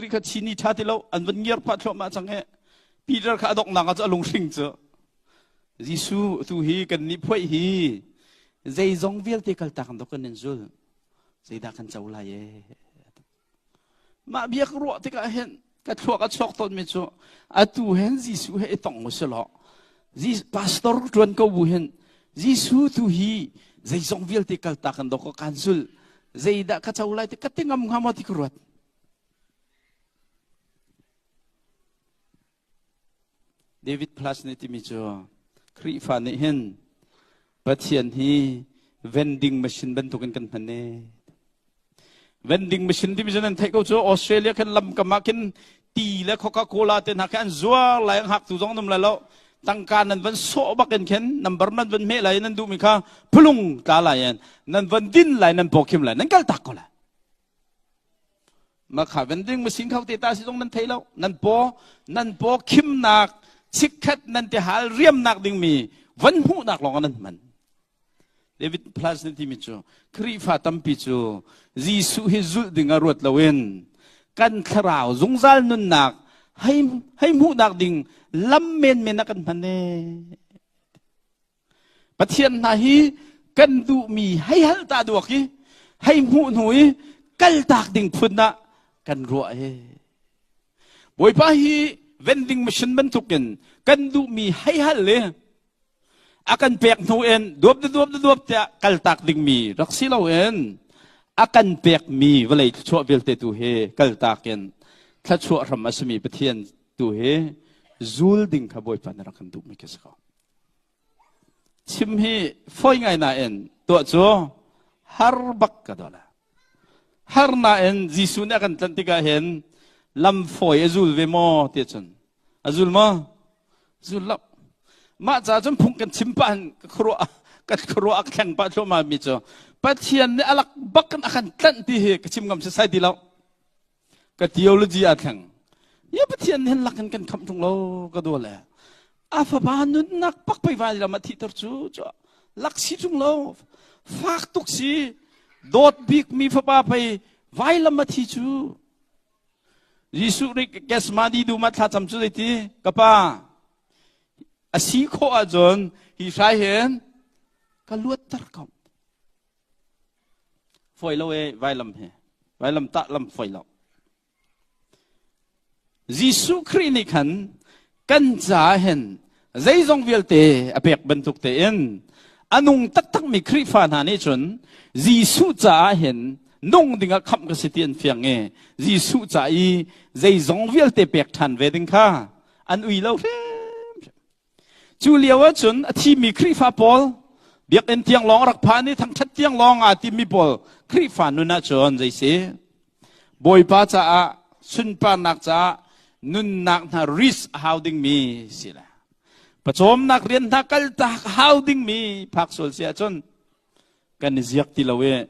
factory kha chini ṭha ti lo an van ngiar phah thluahmah cang he Peter kha a donghnak ah cu a lunghring cu Jesuh tu hi kan nih phuaih hi zeizong vialte kaltak in kan in zul zeidah kan co lai e mah bia ka ruah tikah hin ka thluak a chuak tawnmi cu atu hen Jesuh he i tong u law pastor ṭuan ko bu hin Jesuh tu hi zeizong vialte kaltak in dawk ka kan zul zeidah ka co lai ti ka ti ngam hnga maw ti ka ruat David Plus nih timi cu Khrihfa nih hin Pathian hi vending machine bantukin kan hman e. Vending machine timi cu nan theih ko cu Australia khan lam kam ah khin ti le Coca-Cola te hna khi an zuar lai an hak tu zong num lai lo tangka nan van sawh bak in khin number nan van hmeh lai nan duhmi kha phulung tla lai in nan van din lai nan pawkhim lai nan kal tak ko lai Ma kha vending machine kho te ta si zong nan thei lo nan paw nan paw khimnak chikkhat nan te hal riamnak dingmi van hmuhnak lawng nan hman David Plus nih timi cu Khrihfa tampi cu Jesuh hi zulh ding a ruat loin kan thlarau zungzal nunnak hei hei hmuhnak ding lam menmen a kan hman e Pathian hna hi kan duhmi hei hal ta duak i hei hmuh hnu i kaltak ding phun ah kan ruah he. Bawipa hi vending machine bantukin kan duhmi hei hal le a kan pek hnu in duap da duap da duap tiah kaltak dingmi rak si loin a kan pekmi vawlei thluachuah vialte tu hi kaltak in thluachuah hram a simi Pathian tu hi zul ding kha Bawipa nih rak kan duhmi khi si ko. Chim hi fawi ngai nain tuah cu har bak ka daw la. Har nain Jesuh nih a kan tlanh tikah hin lam fawi a zul ve maw ti cun a zul maw? Zul lo. Mah ca cun phung kan chim pah hin ka khuaruah kan khuaruah a thleng pah thluahmah mi cu Pathian nih a lak bak in a kan tlanh ti hi ka chim ngam si sai ti lo. Ka theology aa thleng. Ya Pathian nih hin lak in kan khamh ṭung lo ka dua le a fapa nunnak pak pei vai lam ah thihter cu cu lak si ṭung lo fak tuk si dawt bik mi fapa pei vailam a thi cu Jesuh nih Gethsemane dum ah thlacam cu zeiti ka pa a si khawh ahcun hi hrai hin ka luatter ko Fawi lo e vailam hi. Vailam tah lam fawi lo. Jesuh Khrih nih khan kan caah hin zeizong vialte a pek bantuk tein a nung taktakmi Khrihfa hna nih cun Jesuh caah hin nung dingah khamh ka si ti an fiang i Jesuh ca i zeizong vialte pek ṭhan ve ding kha an ui lo hrimhrim. Cu lio ahcun a thimi Khrihfa pawl biakinn tiang lawng rak phan i thangṭhat tiang lawng aa timmi pawl Khrihfa nun ahcun zei si? Bawipa caah sunparnak caah nunnak hna risk a hau dingmi si le pawcawmnak rian hna kaltak hau dingmi phak sual si ahcun kan i ziak ti lo i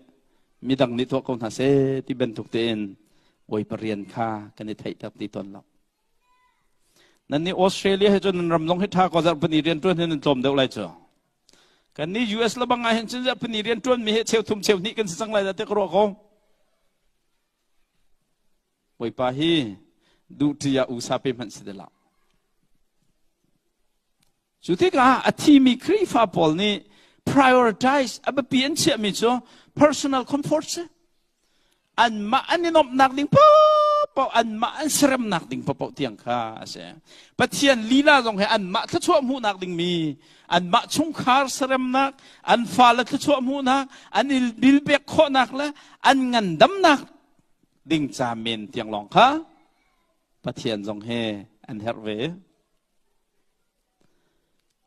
midang nih tuah ko hna seh ti bantuk tein Bawipa rian kha kan i theihter ti tawn lo. Nan nih Australia he cun nan ram zong hi ṭha ko zarhpini rianṭuan hi nan tlawm deuh lai cu. Kan nih US le bang ah hin cun zarhpini rianṭuan mi hi cheu thum cheu hnih kan si cang lai dah ti ka ruah ko. Bawipa hi duhṭi ah usa pe hmanh si ti lo. Cu tikah a thimi Khrihfa pawl nih prioritize a biapi an chiahmi cu personal comfort si. Anmah an i nuamhnak ding paohpaoh, anmah an seremnak ding paohpaoh tiang kha a si. Pathian lila zong he anmah thluachuah hmuhnak dingmi, anmah chungkhar seremnak, an fale thluachuah hmuhnak, an il pek khawhnak le an ngandamnak ding ca men tiang lawng kha Pathian zong he an herh ve.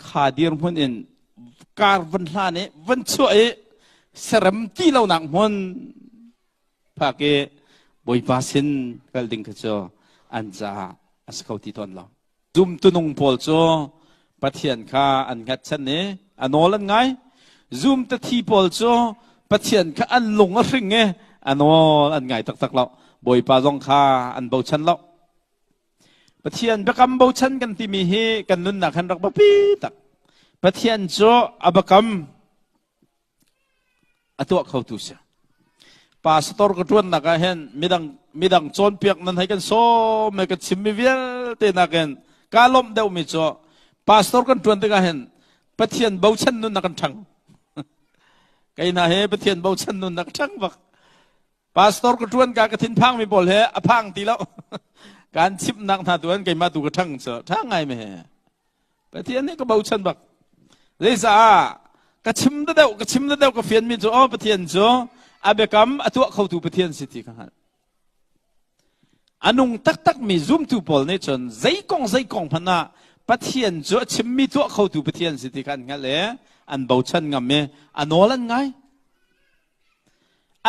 Kha dirhmun in kar van hlan i van chuah i serem ti lonak hmun phak i Bawipa sin kal ding kha cu an caah a si kho ti tawn lo. Zumtu nung pawl cu Pathian kha an hngatchan i a nawl an ngai. Zumtu thi pawl cu Pathian kha an lung a hring i a nawl an ngai taktak lo. Bawipa zong kha an bochan lo. Pathian biakam bochan kan timi hi kan nunnak han rak biapi tak. Pathian cu a biakam a tuah khotu si. Pastor ka ṭuannak ah hin midang midang cawnpiak nan hei kan sawm he ka chimmi vialte nakin kaa lawmh deuhmi cu pastor kan ṭuan tikah hin Pathian bochan nun na kan ṭhang. Kei hna he Pathian bochan nun na ka ṭhang bak. Pastor ka ṭuan ka ka thinphangmi pawl he a phang ti lo. Kan chimhnak hna tu an keimah tu ka ṭhang cu ṭhang ngai me he. Pathian nih ka bochan bak. Zeicah ka chim da deuh ka chim da deuh ka fianmi cu aw Pathian cu a biakam a tuah khotu Pathian si ti ka hngalh. A nung taktakmi zumtu pawl nih cun zei kong zei kong hmanh ah Pathian cu a chimmi tuah khotu Pathian si ti kha an hngalh i an bochan ngam i a nawl an ngai.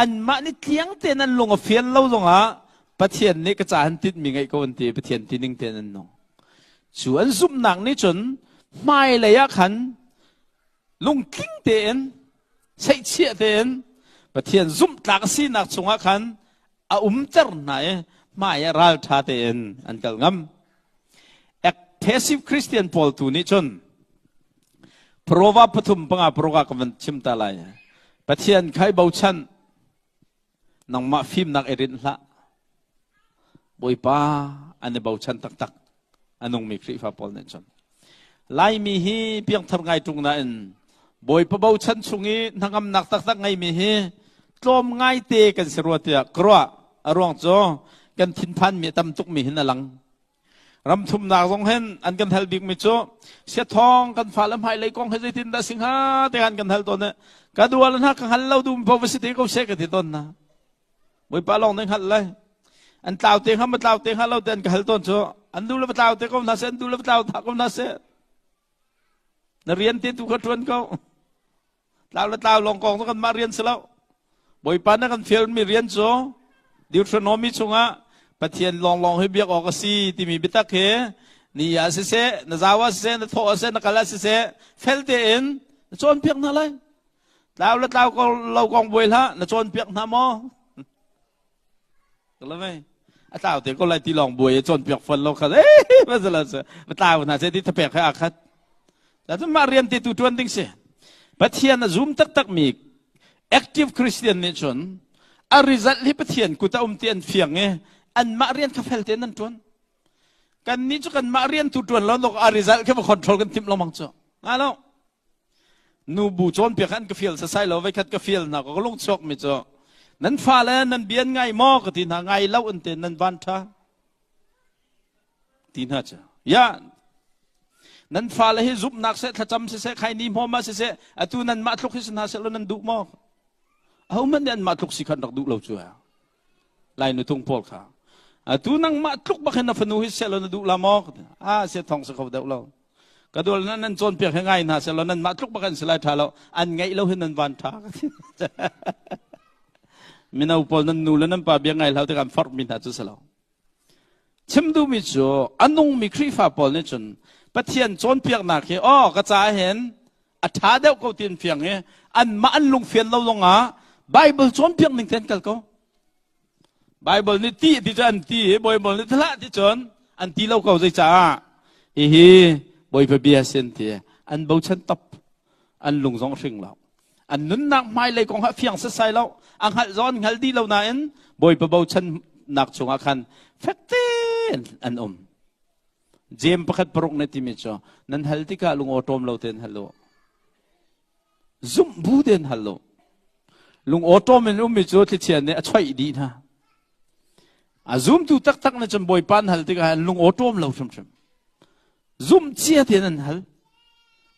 Anmah nih tliang tein an lung a fian lo zongah Pathian nih ka ca han tinhmi ngeih ko an ti Pathian tining tein an nung. Cu an zumhnak nih cun hmailei ah khan lungtling tein seihchiah tein Pathian zumhtlak a sinak chungah khan a umter hna i hmai ah ralṭha tein an kal ngam. Passive Christian pawl tu nih cun Proverb pathum panga paruk ah ka van chim ta lai. Pathian khai bochan nangmah fimnak i rinh hlah. Bawipa an i bochan taktak a nungmi Khrihfa pawl nih cun. Laimi hi piangthar ngai ṭung nain Bawipa bochan chung i hnangamnak taktak ngeimi hi tlawm ngaite kan si rua tiah ka ruah. A ruang cu kan thinphanmi a tam tukmi hin a lang. Ram thumnak zong hin an kan hal bikmi cu siathawng kan fale hmailei kong he zeitin dah si hnga te an kan hal tawn i ka dual hna ka hngal lo dum po va si te ko seh ka ti tawn na. Bawipa lawng nih hngalh lai. An tlau te hnga ma tlau te hnga lo te an ka hal tawn cu an du le va tlau te ko hna seh an du le va tlau ta ko hna seh. Na rian te tu kha ṭuan ko. Tlau le tlau lawng kong cu kanmah rian si lo. Bawipa na kan fialmi rian cu Deuteronomy chungah Pathian lawnglawng hi biak awk a si timi biatak hi ni ah siseh, na zau ah siseh, na thawh ah siseh, na kal ah siseh, fel tein na cawnpiak hna lai. Tlau le tlau ko lo kong buai hlah, na cawnpiak hna maw? A tlau te ko lai ti lawng buai cawnpiak fon lo kha eh va tlau hna se ti thapek he aa khat. Cun mah rian te tu tuan ding si. Pathian a zum taktak mi active Christian nih cun a result hi Pathian kut a um ti an fiang i anmah rian kha fel tein an tuan. Kan nih cu kanmah rian tu tuan lo a result kha va control kan timh lengmang cu. Nga lo. Nubu cawnpiak an ka fial sasai lo voikhat ka fial hna ka lung chuak mi cu nan fale nan bian ngai maw ka ti hna ngai lo an te nan van tha ti hna cu ya nan fale hi zumhnak seh thlacam siseh khai ni hmawm ah siseh atu nan mah tluk hi si hna seh lo nan duh maw ahohmanh nih an mah tluk si khan rak duh lo cu Lai nutung pawl kha atu nangmah tluk bak hin na fanu hi seh law na duh la maw a sia thong si kho deuh lo ka dual nan nan cawnpiak he ngai hna seh law nan mah tluk bak an si lai tha lo an ngaih lo hin nan van tha mino pawl nan nu le nan pa bia ngai hlau tikah an forh mi hna cu si lo Chim duhmi cu a nungmi Khrihfa pawl nih cun Pathian cawnpiaknak hi aw ka caah hin a ṭha deuh ko ti an fiang i anmah an lungfian lo zongah Bible cawnpiak ning te an kal ko. Bible nih ti ti cu an ti i Bible nih hlah ti cun an ti lo ko zeicaah hihi Bawipa bia sin ti an bochan top an lung zong hring lo. An nunnak hmailei kong ha fiang setsai lo. A hngalh zong an hngal dih lo nain Bawipa bochannak chungah khan fek tein an um. Jeim pakhat paruk nih timi cu nan hal tikah lungawṭawm lo tein hal u. Zumh bu tein hal u. Lungawṭawm in ummi cu thlichia nih a choih dih hna. A zumtu taktak nih cun Bawipa an hal tikah an lungawṭawm lo hrimhrim. Zumh cia tein an hal.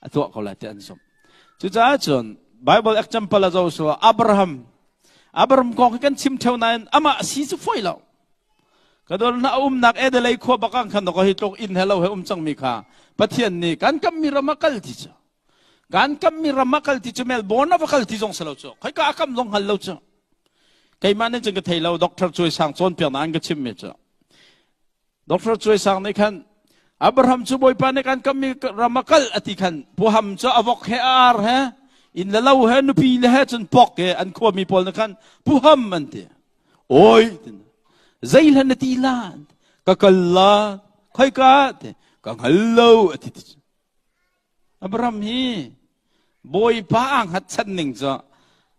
A tuah ko lai ti an zumh. Cucaah cun Bible example a zoh so Abraham Abraham kong hi kan chim theo nain amah si cu foi lo. Ka dol na umnak Adelaide khua bakang khan ka hi tluk inn he lo he um cangmi kha Pathian nih kan kammi ram ah kal ti cu kan kammi ram ah kal ti cu Melbourne ah va kal ti zong si lo cu khoika a kam zong hngal lo cu keimah nih cun ka thei lo Doctor Cuai Sang cawnpiak na an ka chimmi cu Doctor Cuai Sang nih khan Abraham cu Bawipa nih kan kammi ram ah kal a ti khan puham cu a vok he a ar he inn le lo he nupi le he cun pok he an khuami pawl nih khan puham an ti Oi zeihlan na ti la ka kal la khoika ti ka hngal lo a ti ti Abraham hi Bawipa aa hngatchan ning cu.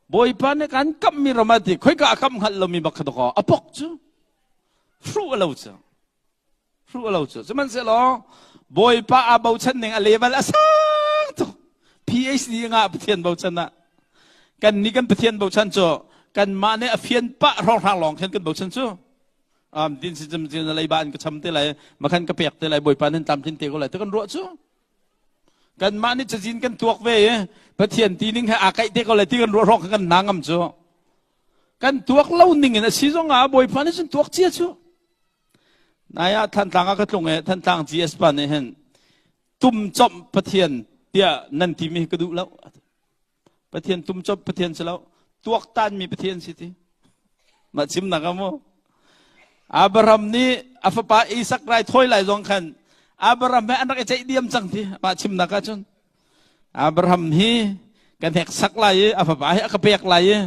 Bawipa nih kan kamhmi ram ah ti khoika a kam hngalh lomi bak kha dakaw a pok cu hruh a lo cu hruh a lo cu sihmanhsehlaw Bawipa aa bochan ning a level a sang tuk PhD ngah Pathian bochan ah kan nih kan Pathian bochan cu kanmah nih a fian pah hrawnghrang lawng khan kan bochan cu um din si cim cin leiba an ka cham te lai makhan ka pek te lai Bawipa nan tlamtlin te ko lai te kan ruah cu Kanmah nih cazin kan tuak ve i Pathian ti ning he aa kaih te ko lai ti kan ruah hrawng kan hna ngam cu. Kan tuak lo ning in a si zong ah Bawipa nih cun tuak cia cu. Nai ah Thantlang ah ka tlung i Thantlang GS pa nih hin tum chomh Pathian tiah nan timi hi ka duh lo. Pathian tum cop Pathian si lo tuaktanmi Pathian si ti mah chimnak a mu Abraham nih a fapa Isak rai thawi lai zong khan Abraham he an rak i ceih diam cang ti mah chimnak ah cun Abraham hi kan hek sak lai i a fapa hi a ka pek lai i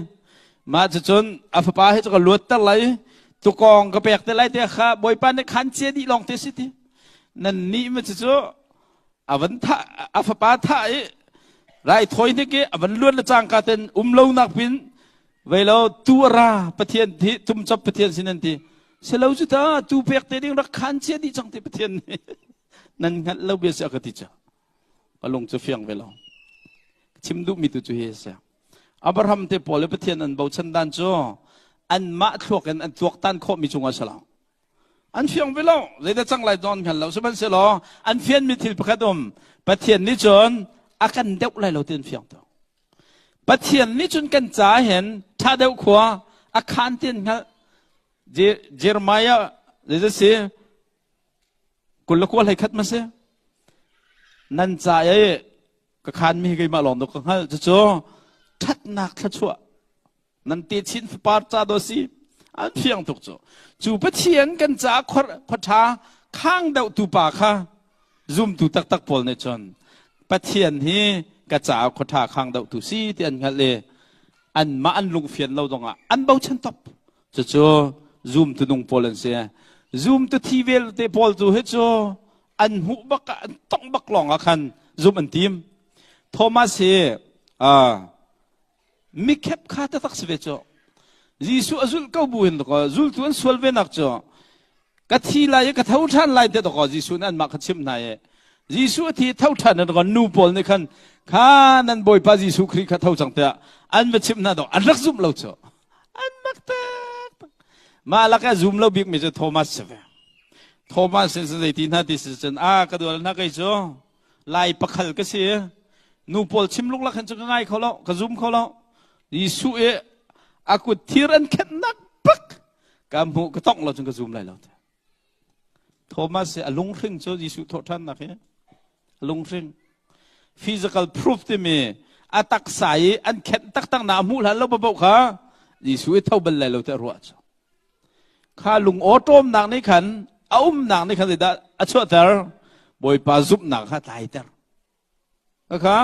mah cucun a fapa hi cu ka luatter lai i tukawng ka pek te lai te kha Bawipa nih khan cia dih lawng te si ti nan nih ma cucu a van thah a fapa thah i raithawi hnik i a van luan le cangka ten um lo nak pin vei lo tu a ra pathian thi tum chop pathian sin an ti selo cu ta tu pek te ding rak khan cia dih cang ti pathian nih nan hngalh lo bia si a ka ti ca ka lung cu fiang ve lo chim duh mi tu cu hi si Abraham te pawl le Pathian an bochan dan cu anmah thluak in an tuaktan khawh mi cungah si lo An fiang ve lo. Zeidah cang lai don hngal lo. Sihmanhsehlaw an fianmi thil pakhat um. Pathian nih cun a kan deuh lai lo ti an fiang tuk. Pathian nih cun kan ca hin ṭha deuh khua a khaan ti an hngalh. Jeremiah zeidah si 29 hlei khat ma si? Nan ca i ka khaanmi hi keimah lawng ka hngalh. Cucu ṭhatnak thluachuah nan techin fapar ca do si an fiang tuk cu cu pathian kan ca khuaṭha khang deuh tu pa kha zumtu taktak pawl nih cun pathian hi ka ca khuaṭha khang deuh tu si ti an hngalh i anmah an lungfian lo zongah an bochan top cucu zumtu nung pawl an si zumtu thi vialte pawl tu hi cu an hmuh bak ah an tongh bak lawng ah khan zum an tim Thomas hi Mikhep kha taktak si ve cu. Jesuh a zulh ko bu hin dakaw zultu an sual ve nak cu ka thi lai i ka tho ṭhan lai te dakaw Jesuh nih anmah kha chimh hna i Jesuh a thi tho ṭhan in dakaw nu pawl nih khan kha nan Bawipa Jesuh Khrih kha tho cang tiah an va chimh hna dakaw an rak zumh lo cu an mak tak mah lakah zum lo bik mi cu Thomas si ve Thomas sin zei ti hna ti si cun a ka dual hna kei cu Lai pakhal ka si. Nu pawl chim luklak hin cu ka ngai kho lo, ka zum kho lo. Jesuh i a kut thir an khenhnak bak ka hmuh ka tongh lo cun ka zum lai lo. Thomas hi a lunghring cu Jesuh thawhṭhannak hi a lunghring. Physical proof timi a taksa i an khenh taktak na a hmuh hlan lo paoh kha Jesuh i tho bal lai lo ti a ruah cu. Kha lungawṭawmnak nih khan a umnak nih khan zeidah a chuahter? Bawipa zumhnak kha a tlaiter. Khakha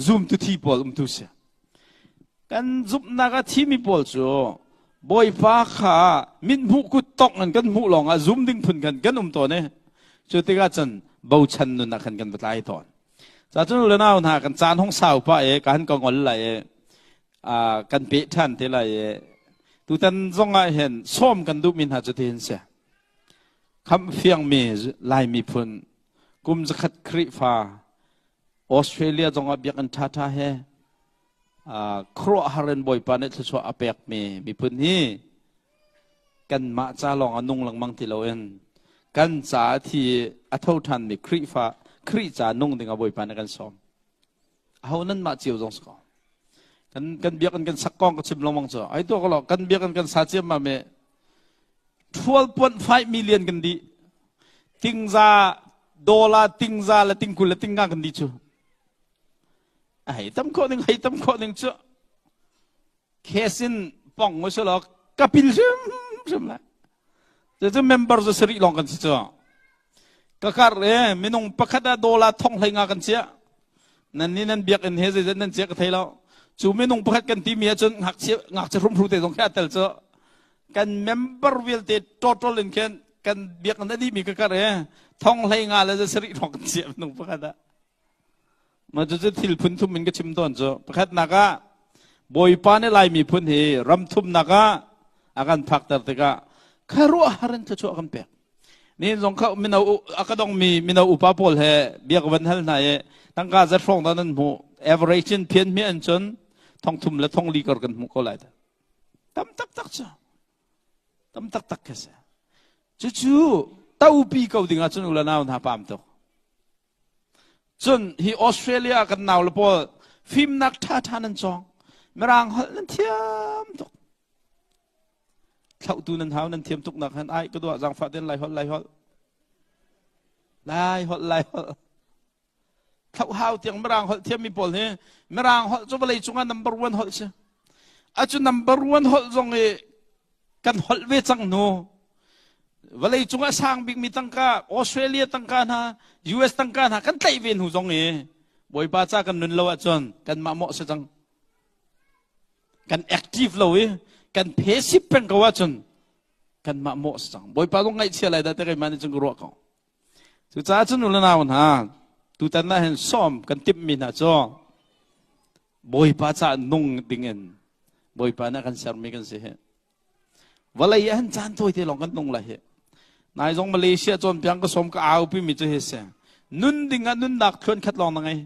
zumtu thi pawl umtu si. Kan zumhnak a thimi pawl cu Bawipa kha mithmuh kut tongh in kan hmuh lawngah zum ding phun khan kan um tawn i cu tikah cun bochan nun ah khan kan va tlai tawn. Ca cun le nau hna kan caan hong sau pah i ka han ka ngol lai i kan peh ṭhan te lai i tutan zong ah hin sawm kan duhmi hna cu tihin si khamh fiangmi Lai miphun kum zakhat Khrihfa Australia zong ah biakinn ṭhaṭha he khuaruahhar in Bawipa nih thluachuah a pekmi miphun hi kanmah ca lawng a nung lengmang ti loin kan ca a thi a tho ṭhanmi Khrihfa Khrih ca nung ding ah Bawipa nih kan sawm. Aho nan mah cio zong si ko. Kan kan biakinn kan sak kong ka chim lengmang cu. Ai to ko lo kan biakinn kan sa ciam ma me 12.5 million kan di. Tingza dollar tingza le tingkul le tinga kan di cu. A hei tam khawh ding hei tam khawh ding cu. Cash in pong u selaw ka pil hrimhrim lai. Cucu member cu sarih lawng kan si cu. Ka kar e minung pakhat ah dollar thong hlei nga kan chiah. Nan nih nan biakinn he zeizat nan chiah ka thei lo. Cu minung pakhat kan timi ahcun ngakchia ngakchia hrumhru te zong khi a tel cu. Kan member vialte total in khin kan biakinn a dihmi ka kar e thong hlei nga le sarih lawng kan chiah minung pakhat ah. Mah cucu thil phun thum in ka chim tawn cu. Pakhatnak ah Bawipa nih Lai miphun hi ram thumnak ah a kan phakter tikah khuaruahhar in thluachuah kan pek. Nihin zong kha mino a ka dongmi mino upa pawl he bia ka van hal hna i tangka zat hrawng dah nan hmuh average in phian hmiah in cun thong thum le thong li kar kan hmuh ko lai. Tam taktak cu. Tam taktak khi si. Cucu topi ko ding ah cun u le nau hna pam tuk. Cun hi Australia kan nau le pawl fimnak ṭhaṭha nan cawng. Mirang holh nan thiam tuk. Thlauhtu nan hau nan thiam tuk nak han ai ka duah zaangfah ten lai holh lai holh. Lai holh lai holh. Thlauh hau tiang Mirang holh thiammi pawl hi Mirang holh cu vawlei cungah number one holh si. A cu number one holh zong i kan holh ve cang hnu vawlei cungah sang bikmi tangka Australia tangka hna US tangka hna kan tlaih ve hnu zong i Bawipa ca kan nun lo ahcun kanmah mawh si cang. Kan active lo i kan phesip peng ko ahcun kanmah mawh si cang. Bawipa zong ngaihchia lai dah te keimah nih cun ka ruah ko. Cucaah cun u le nau hna, tutan ah hin sawm kan timhmi hna cu Bawipa caah nung dingin Bawipa nih a kan sermi kan si hi. Vawlei ah hin caan tawite lawng kan nung lai hi. Nai zong Malaysia cawnpiang ka sawm ka aupi mi cu hi si. Nun ding ah nunnak thluan khat lawng na ngei.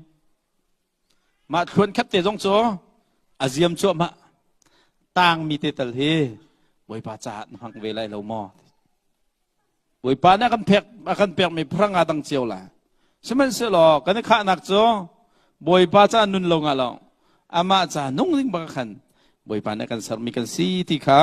Mah thluan khat te zong cu a ziam cuahmah. Tangmi te tal hi Bawipa caah na hmang ve lai lo maw? Bawipa nih a kan pekmi phrang aa dang cio lai. Sihmanhsehlaw kan i khahnak cu Bawipa ca nun lo ngah lo amah ca nung ding bak khan Bawipa nih a kan sermi kan si ti kha.